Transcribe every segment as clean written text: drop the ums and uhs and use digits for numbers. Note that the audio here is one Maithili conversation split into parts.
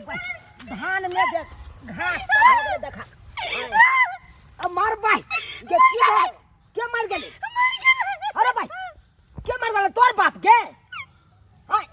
धान में जे घास सब भऽ गेलै देखा अब मार भाई के की भऽ के मर गेलै अरे भाई के मर गेलै तोर बाप के आय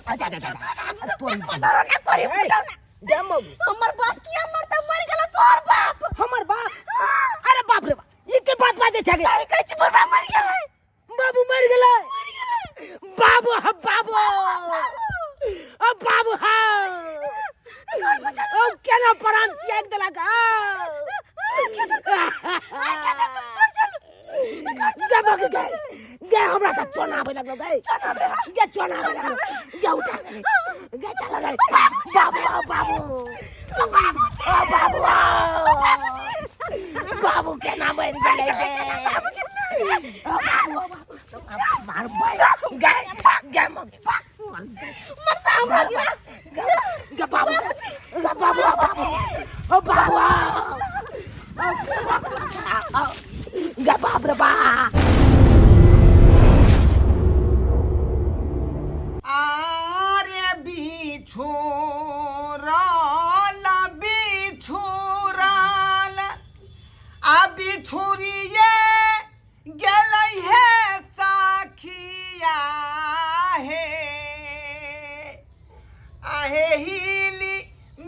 अच्छा अच्छा अच्छा तोर तोरो ना करी बुझौ ना गे मौगी हमर बाप किया मरता मर गेल तोर बाप हमर बाप अरे बाप रे बाप ई के बात बाजै छै गे सही कहै छी बुढ़बा मर गेलै बाबू मर गेलै बाबू ह बाबू अ बाबू ह अब केना प्राण त्याग देलक गे मौगी गे गे हमरा तऽ चोना आबै लगलो गे गे चोना आबै लगलो गे उठा गे गे चल गे बाबू आओ बाबू ओ बाबू आओ बाबू केना मरि गेलै गे ओ बाबू ओ बाबू मार भाई गे गे मौगी मरता हमरा गिरा गे बाबू गे बाबू आओ बाबू ओ बाबू आओ गे बाप रे बाप आरे बिछुरल बिछुरल आ बिछुरिए गेलै हे सखिया हे आहे हिली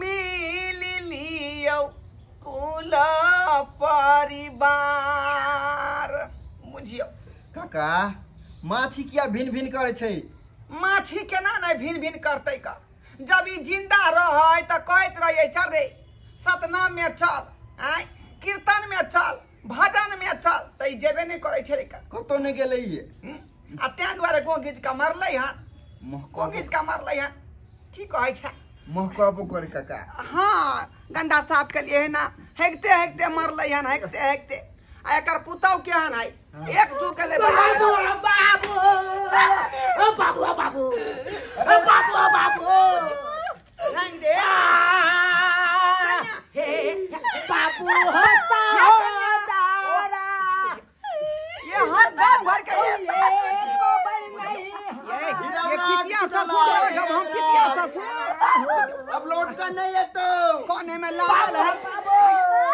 मिली लियौ कुल परिवार बुझियौ काका माछी किया भिन भिन करै छै माछी केना नहि भिन भिन करतै का जब ई जिंदा रहै तऽ कहैत रहियै चल रे सतनाममे चल आँय कीर्तनमे चल भजनमे चल तऽ ई जेबे नहि करै छलै का कतौ नहि गेलै ये हूँ? आ ताहि दुआरे गोह घीच कऽ मरलै हन गोह घीच कऽ मरलै हन की कहै छै महकबो करे काका हँ गंदा साफ के लिए है ना हेगते हेगते मरलै हन हेगते हेगते आ एकर पुतहु केहन है एक दू के ले बजा बाबू बाबू ओ बाबू ओ बाबू ओ बाबू ओ बाबू रंग दे हे बाबू हो सारा ये हम गांव भर के ये गोबर नहीं ये ये पितिया ससुर रखब हम पितिया ससुर अब लौटता नहीं है तो कोने में लागल है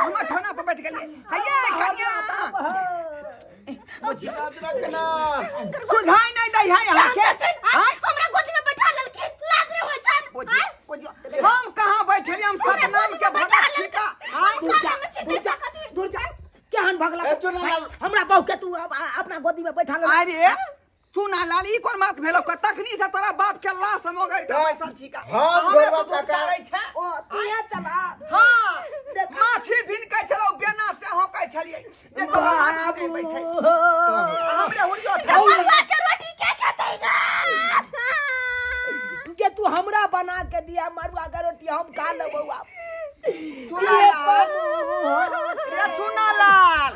हमर ठोना पर बैठ गेलिए हये कन्या याद रखना सुझाई नहीं दै है यहाँ के आय, हमरा गोदी में बैठा लेलखिन लाज रे होइ छन बुझियो बुझियो हम कहाँ बैठलिए हम सतनाम के भगत छी का आय दूर जा दूर जा दूर जा केहन भगला ए, चुना लाल। हमरा बहू के तू अपना गोदी में बैठा ले अरे चुना लाल ई कोन बात भेलो का तखनी से तोरा बाप के लाश हम गई के बैसल छी का हाँ, हमरे गोरबा तू काका। करै छै ओ तू यहाँ चला हाँ माछी भिनकै छलौ बेना से होकै छलियै देखो माछी नहि बैठै हमरे हुरियो ठाकुर मरुआ के रोटी के खेतै गा के तू हमरा बना के दिया मरुआ के रोटी हम खा लेबौ आब चुना लाल ये चुना लाल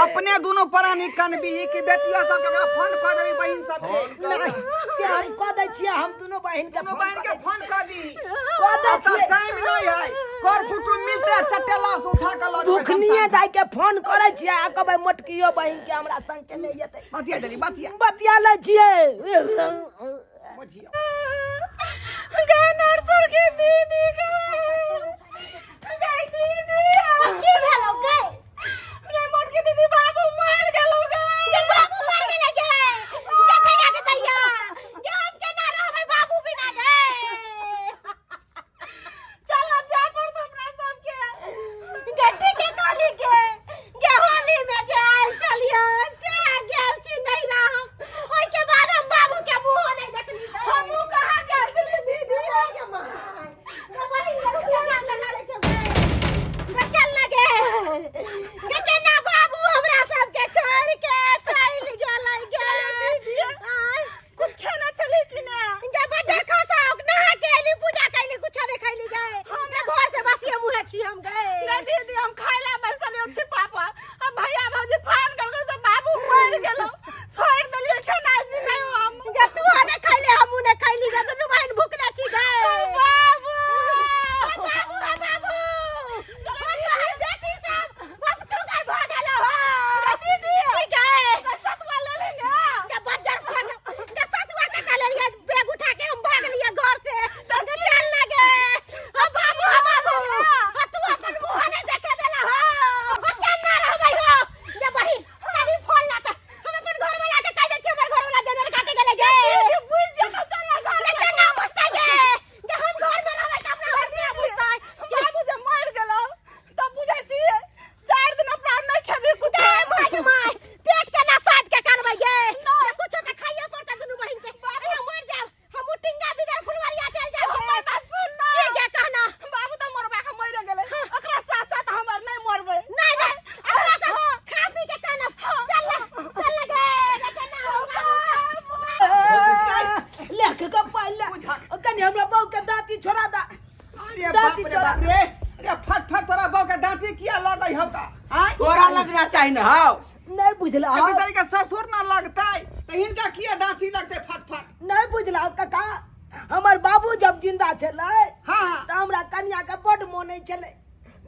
अपने दोनों प्राणी कनबी कि बेटिया सब के फोन कर देबी बहिन सब के नहीं से हम कह दै छियै हम दुनू बहिन के दोनों बहिन के फोन कर दी कह दै अब छियै टाइम नहीं है कर कुटुम मिलते चटेला से उठा के लऽ जेबै दुखनिये दाइ के फोन करै छियै आ कहबै मोटकियो बहिन के हमरा संग के नहि एतै बतिया जल्दी बतिया बतिया लै छियै बुझियो गे नरसर के दीदी गे गे दीदी की भेलो गे रे मोट के दीदी बाबू मर गेलो गे गे बाबू मर गेले गे गे दैया गे दैया गे हम केना रहबै बाबू बिना गे चल जा पर हमरा सबके गे ठीके कहली गे गे होली में जे आयल छलियै से गेल छी नहीं राम ओहि के बाद हम बाबू के मुंह नहीं देखली हमहूँ कहाँ गेल छलियै दीदी दाँती बाप रे चोरा बाप रे रे फट फट तोरा बहू के दाँती किया लगै हौ त आँय तोरा लगना चाही ना हौ नहीं बुझला आ बेचारी के ससुर न लगतै त हिनका किया दाँती लगतै फट फट नहीं बुझला काका हमर बाबू जब जिंदा छलै हाँ हाँ तऽ हमरा कनिया के बड मोनै छलै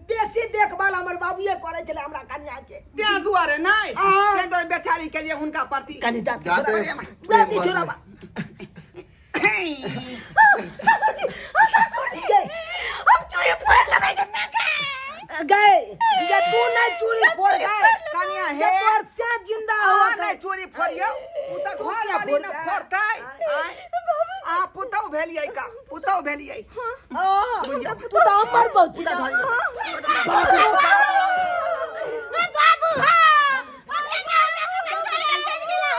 बेसी देखभाल हमर बाबूए करै छलै हमरा कनिया के तें दुआरे नहि हाँ। तें दुआरे बेचारी के लिए हुनका प्रति कनि दाँती जाते छोड़ा दाँती छोड़ा ससुर जी ससुर जी गए हम चूड़ी फोड़ लेबै कन्या के गए गे तू नहीं चूड़ी फोड़ गए कनिया गे हे तोर से जिंदा हो अहाँ नहि चोरी फोड़ियौ उ तऽ तू घर किया वाली ने फोड़तै? फोड़तै आँय? आ पुतहु भेलियै का पुतहु भेलियै तू तऽ हमर बहू छी ना। बाबू बाबू हाँ अपने नाम लगा के चल के चल गेला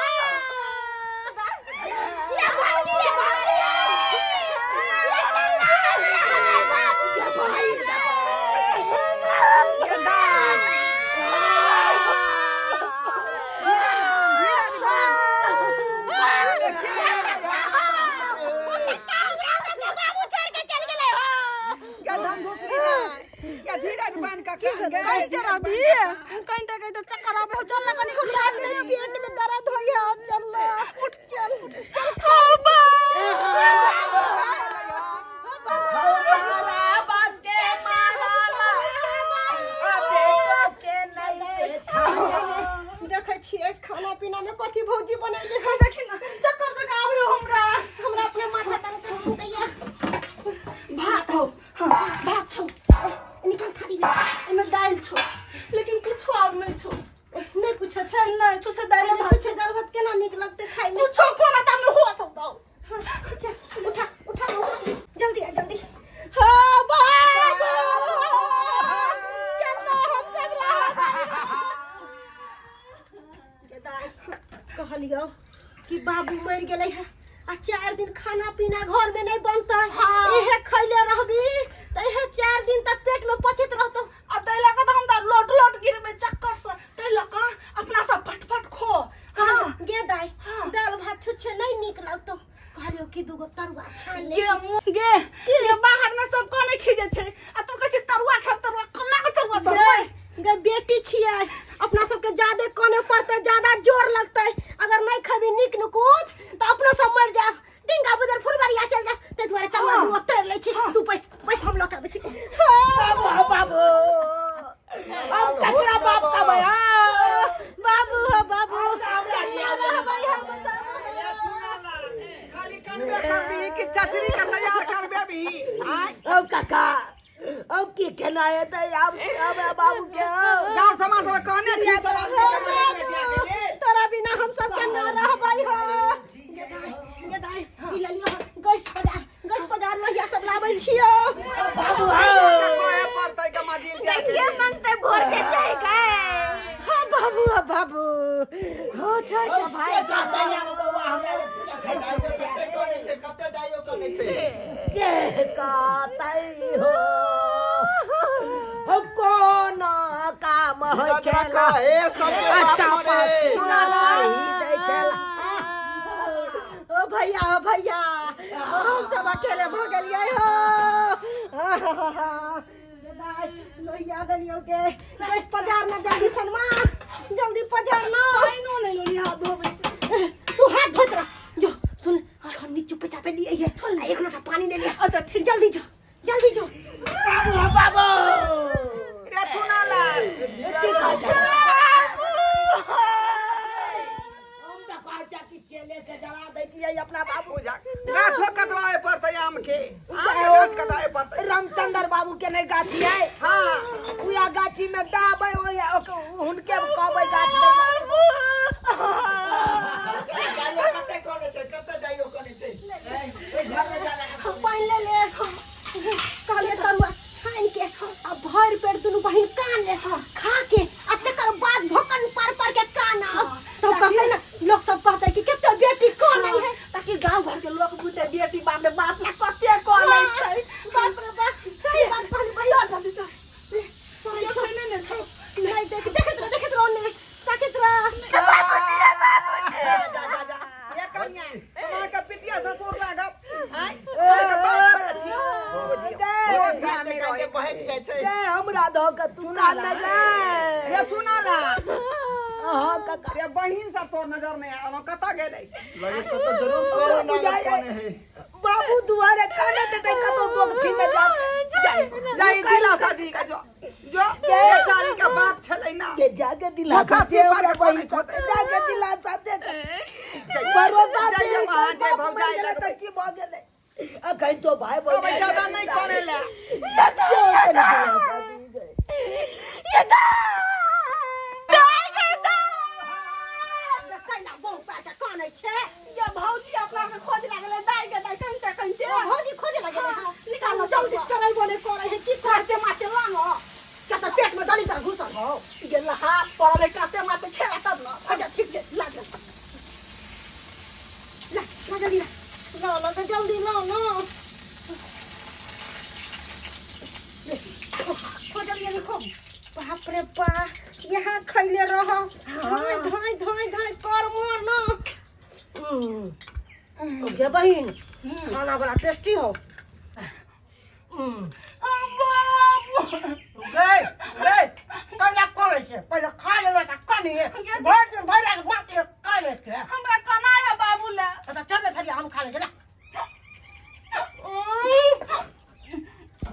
या भौजी या भौजी ये कन्ना हमरा हमर बाबू गे भाई ये दाय धीरज बान्ह धीरज बान्ह बाबू छोड़ के चल गेलै हो ये धन धुसरी नहि ये धीरज बान्ह कऽ कान गे कहीं धीरज जरा बान्ह भी कऽ कान। कहीं तो कहीं तो चक्कर आवे हो चल ना कनी हमरा ले पेट में दर्द होइए चल ना उठ चल चल खा बा मारा बाप के मारा बेटो के नहीं देखा देखै छियै खाना पीना में कथी भौजी बनेले है देखी ना चक्कर जका आवे हमरा हमरा अपने माथा तन के घूमैया भात हो हाँ भात छौ निकाल थाली में एमे दाल छौ लेकिन कुछो और नहीं छौ नहीं कुछो छै नहीं छौ दाल भात छै दाल भात केना नीक लगतै खाइ में कुछो कोना त हो सकतौ अच्छा उठा उठा उठा जल्दी आ जल्दी हाँ बाबू केना हम सब रहबै कहलियो कि बाबू मर गेलै है आ चार दिन खाना पीना घर में नहीं बनतै हाँ। इहे खैले रहबी त इहे चार दिन तक पेट में पचित रहतौ आ ताहि लऽ कऽ तऽ हम तऽ लोट लोट गिरबै चक्कर से ताहि लऽ कऽ अपना सब फटफट खो हाँ गे दाई हाँ। दाल भात छुच्छे नहीं नीक लगतौ कहलियो कि दूगो तरुआ छान ले गे मुँह गे गे बाहर में सब कोने खीजे छै आ तू कहै छी तरुआ खाब तरुआ कोना के तरुआ तरुआ गे बेटी छियै अपना सबके ज्यादे कने पड़तै ज्यादा जोर लगतै अगर नहीं खेबी नीक नुकुत तऽ अपनो सब मर जाब डिंगा बुदर फुलबरिया चल जा ताहि दुआरे तरुआ हाँ। दूगो तैर लै छी तू बैस बैस हम लऽ के आबै छी बाबू हाँ बाबू अब ककरा बाप का भया बाबू हो बाबू अब तऽ हमरा हिया रहबै हम सब। खाली करबे करबी कि चचरी के तैयार करबे भी आँय अब काका अब की केना हेतै आब अब बाबू के गाँव समाज में कहने छी सब आदमी के मदद में दिया गेलै। तोरा बिना हम सब के ना रहबै हो गे दाइ, गे दाइ, ई ले लिअ गैस पजार गैस पजार लोहिया सब लाबै छियौ बाबू कहे पड़तै के मजीर दिया देखिए मंगते भोर के चाय गए हाँ बाबू हाँ बाबू हो छै के भाई के कहतै आब बौआ हमरा दाइयो कते करै छै कते दाइयो करै छै के कहतै हो हो कोना काम होइ धीरज छै रखा हे सबके बाप आटा मरे। पास दै छला ओ भैया ओ भैया हम सब अकेले भऽ गेलियै हो लोहिया देलियौ के गैस पजार ना जल्दी सनमा जल्दी पजार ना पाइनो नहि लोली हाथ धोबै से तू हाथ धोइत रह जो सुन छन्नी चुपे चापे लिए है आ एक लोटा पानी ले लिया अच्छा ठीक जल्दी जो जल्दी जो बाबू हो बाबू रे चुना लाल की कहै छै हम तऽ कहै छै कि चेले से जरा दैतियै अपना बाबू पूजा गाछो कटवाए पड़तै आम के आम के गाछ कटाए पड़तै रामचंद्र बाबू के नहीं गाछी है हाँ उया गाछी में डाबै ओया हुनके कहबै गाछ दै लए। दाइयो कते करै छै कते दाइयो करै छै ओहि घर में जा जा पानि ले ले कहलिए तरुआ छानि के आ भरि पेट दुनू बहिन कान ले खा के आ तकर बाद भोकन पर पर के कान तब कहते ना लोग सब कहते कि कते बेटी कौन है ताकि गांव घर के लोग बुझते बेटी बाप रे बाप ला कते करै छै बाप रे बाप सही बात कहली बहिन जल्दी चल चल नहीं नहीं छौ भागि जाइ छै। गे हमरा धऽ के तू कान गे। रे सुना ला। हाँ काका। रे बहिन सब तोर नजर नहि आयल, कतऽ गेलै? लगे कतऽ जरूर कोनो नागत कोने है। बाबू दुआरे काने देते कतौ दोगठी में जा जाई दिलासा दी के जो जो बेचारी के बाप छलै ना। के जाके दिलासा मुखा दे सिर हमरा पर बहिन कोने सब जाके दिलासा दे के भरोसा दे जाइए के वहाँ, जाइए बाप मर भौजाई गेलै लगबै। तऽ की भऽ गेलै, अखन तो भाई अब ज्यादा नहीं करै ले। जो कने दिलासा दी गए। ये दाइ दाइ गे दाइ। कैला बहु पाके कानै छै? ये भौजी अपना के खोज लागले दाइ गे दाइ कनते कनते। ओ भौजी खोजे लागले। हाँ, निकालो जल्दी, करै बोले करै है की काचे माचे लानो क्या तऽ पेट में दली तर घुसल हो? ये लहास पड़ल है, काचे माचे खेला तब न। अच्छा ठीक छै, ला ला ला ला जल्दी ला ला ला तऽ जल्दी ला ना। खोजलियै ने खूब। बाप रे बा, यहाँ खैले रह धाय धाय धाय धाय कर मोर ना। गे बहिन, खाना बड़ा टेस्टी हो। गए गए कैला करै छै? पहिले खा लेला तऽ कनी भरि दिन भरि राति बाँकी खा लै छै। हमरा कना है बाबू ला। अच्छा चल दे छलियै, हम खा लै छी। ला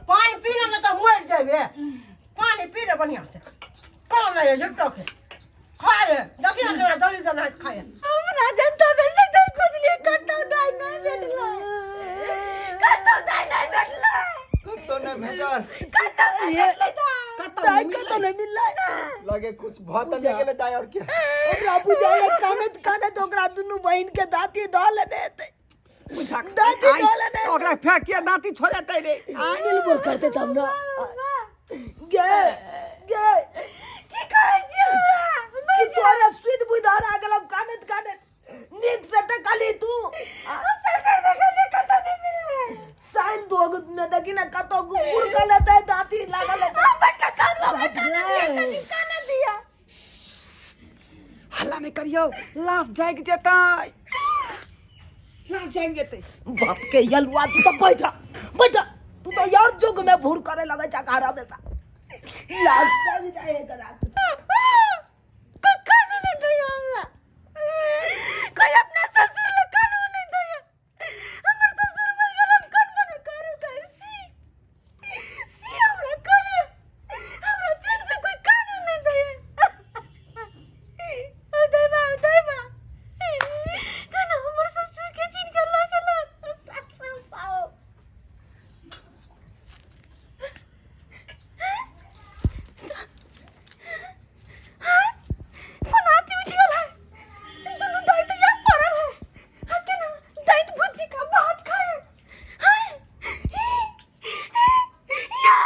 पानि पी ले ने तऽ मरि जेबे। पानि पी ले बढ़िआँ से, कम नहि झुट्टो के खा ले। देखिए ना केना जल्दी से नहीं खाए। हमरा जनता बेसी तर खोजलिए, कतौ दाइ नहि भेटलै, कतौ दाइ नहि भेटलै। कतौ नहि भेटल? कतौ नहि भेटलै दाइ। कतौ दाइ नहि कतौ नहि मिललै। लगे कुछ भऽ तऽ नहि गेलै दाइ? और के हमरा बुझाइए कानैत कानैत ओकरा दुनू बहिन के दाँती धऽ लेने हेतै। बुझा दाँती धऽ लेने हेतै। ओकरा फेकिए दाँती छोड़ेतै रे। आँय? मिलबो करतै तब ने। गे गे की कहै छी हमरा? कि तोरा सुध बुधि हरा गेलौ? कानैत कानैत नीक से तऽ कहली तू। हम चल कर देखलिए, कतौ नहि मिललै। साइन दोग में देखी ने कतौ गुड़कल हेतै, दाँती लागल हेतै। हम बड़का कानू, हमरा कान दिया, कनि कान दिया। हल्ला नहि करियौ, लाश जागि जेतै, लाश जागि जेतै। बाप के यलुआ, तू तो बैठा बैठा, तू तो यार जुग में भूर करे लगे चकार हमेशा। लाश जाग जाए एकरा। कोई कानू नहीं दैया हमरा, कोई अपना ससुर ले कानू नहीं दैया। हमर ससुर मर गेल, हम कोन बने करू गए सी सी हमरा करे। हमरा चैन से कोई कानू नहीं दैया। ओ दैबा, ओ दैबा, केना हमर ससुर के छीन के लऽ गेल सब पाओ। कोन हाथी उठि गेल है? दुनू दाइ तऽ यहाँ पड़ल है। हाँ, केना दैत भुज्जी का भात खाए हाय या।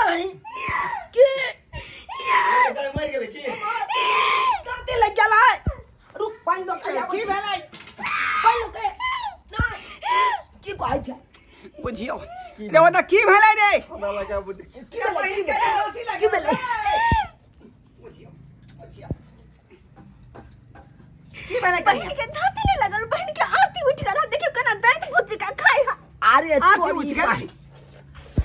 आई के दाइ मरि गेलै की? दाँती लग गेल है। रुक, पानि दऽ के की भेलै? पानि लऽ के नहि की कहै छै? बुझियौ रे, ओतऽ की भेलै रे? हमरा लगा बुझ की भेलै? बहिन के दाँती लागि की भेलै? बुझियौ बुझियौ की भेलै? बहिन कनिया के दाँती नहीं लगल, बहिन के आती उठि गेल। देखियौ केना दैत भुज्जी का खाए है। अरे आँखि तोरी उठि गेलै?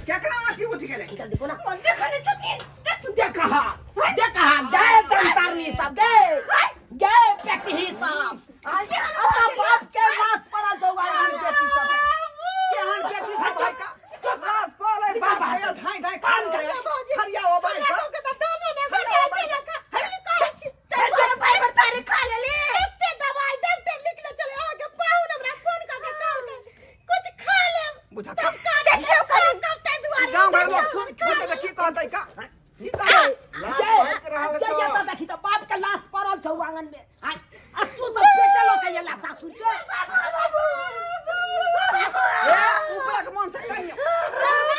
केकरा आँखि उठि गेलै? देखो ना। मन देखने छथिन। देखा देखा, गए तंतरनी सब, गए गए पेटही सब। अतः बाप के लाश पड़ल छौ, आन बेटी सब। केहन बेटी सब है का? लाश पड़लै बाप के, धाइ धाइ खा लै खरिया ओ बाई। हमरा सबके तऽ दानो नहि घटाइ छै लका। हम ई कहै छी, ताहि दुआरे भाइ भरतारी खा लेली। एते दवाइ डॉक्टर लिखने छलै, अहाँके पाहुन हमरा फोन कऽ के कहलकै कुछ खा लेब। बुझा तब का देखियौ करू कब, ताहि दुआरे। गाँव घर लोग सुन सुन के की कहतै का? की कहतै? लाश गए भागि रहल गए छौ। ये तो देखी तो बाप के लाश पड़ल छौ आंगन में। आय आ तू सब पेटे लऽ के एला सासुर से। ए ऊपरक मन से करियौ करियौ,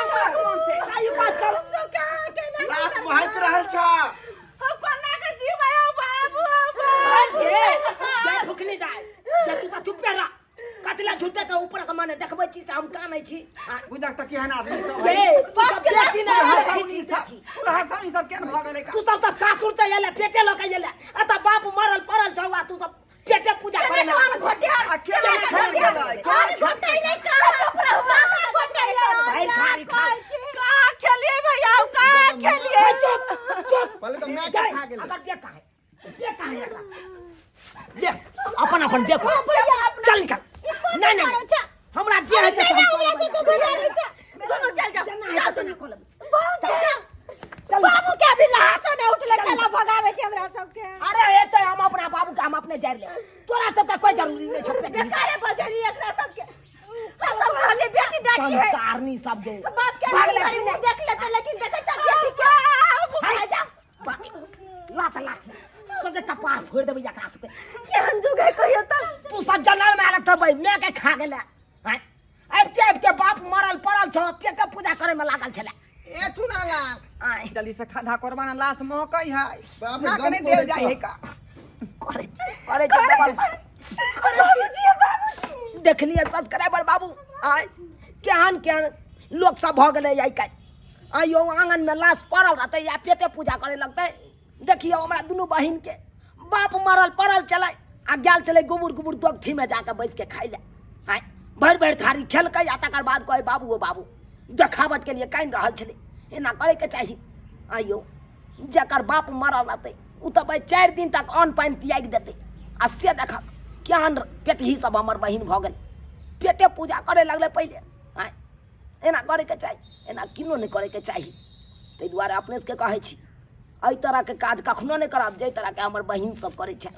ऊपरक मन से सही बात कर। लाश बहक रहल छौ। हम कोना के जीबै हौ बाबू, हौ बाबू। गे गे फुकनी दाय जे, तू तो चुप रह। कतला झूठे के ऊपर के माने देखबै छी से हम कानै छी। बुझक तऽ केहन आदमी सब है। गे तू सब बेटी ने हसन छी ई सब बेटी। हसन ई सब केहन भऽ गेलै का? तू सब तऽ सासुर से एले, पेटे लऽ के एले। अतः बाप मरल पड़ल छौ आ तू सब पेटे पूजा करे में लागल छौ। आ केना खेल गेलै? केना खेल? घोटाइ नहि कहाँ, चुप रहू। भरि थारी खा। पहिले तऽ माय के गए, खा गेलै। अगर देख काहे देख काहे एकरा से। देख अपन अपन देख चल निकल नहीं नहीं हमरा जे है नहीं हमरा से तो बजाड़ी छे दोनों चल जाओ जाओ तो ना खोलब बहुत जाओ चल बाबू के अभी लातो ने उठले केला भगावे छे हमरा सबके अरे ये तो हम अपना बाबू के हम अपने जाड़ ले तोरा सबका कोई जरूरी नहीं छो पेट बेकारे बजरी एकरा सबके हम सब कहले बेटी डाकी है संस्कारनी सब दे बाप के भाग ले, अंदर मुंह देख लेते लेकिन देखे चल बेटी के हाय। जा लात लात सोचे कपार फोड़ देबै एकरा सबके केहन जुग है कहियो त तू सब जनल में आयल तबै मैं के खा गेले आँय? आबिते आबिते बाप मरल पड़ल छौ पेट के पूजा करे में लागल छले ए चुना लाल आँय जल्दी से खाधा करवाना लाश महकै है बाप रे, ना गम कने तोड़ै देल जाइ है छौ। का करे करे छै बाबू। बाबूजी बाबूजी देखलियै सब्सक्राइबर बाबू आय केहन केहन लोक सब भऽ गेलै आइ काल्हि आइयो आङनमे लाश पड़ल रहतै या पेटे पूजा करे लगतै देखियौ हमरा दुनू बहिनके बाप मरल पड़ल छलै आ गेल छलै गुबुर गुबुर दोगठीमे जाके बैसके खाइ लए आँय भरि भरि थारी खेलकै आ तकर बाद कहै बाबू ओ बाबू देखावटके लिए कानि रहल छलै एना करैके चाही आइयो जकर बाप मरल रहतै ओ तऽ भाइ 4 दिन तक अन्न पानि त्यागि देतै आ से देखक केहन पेटही सब हमर बहिन भऽ गेल पेटे पूजा करे लगलै पहिले आँय एना करैके चाही एना किनो नहि करैके चाही ताहि दुआरे अपने सबके कहै छी एहि तरहके काज कखनो नहि करब जाहि तरहके हमर बहिन सब करै छै।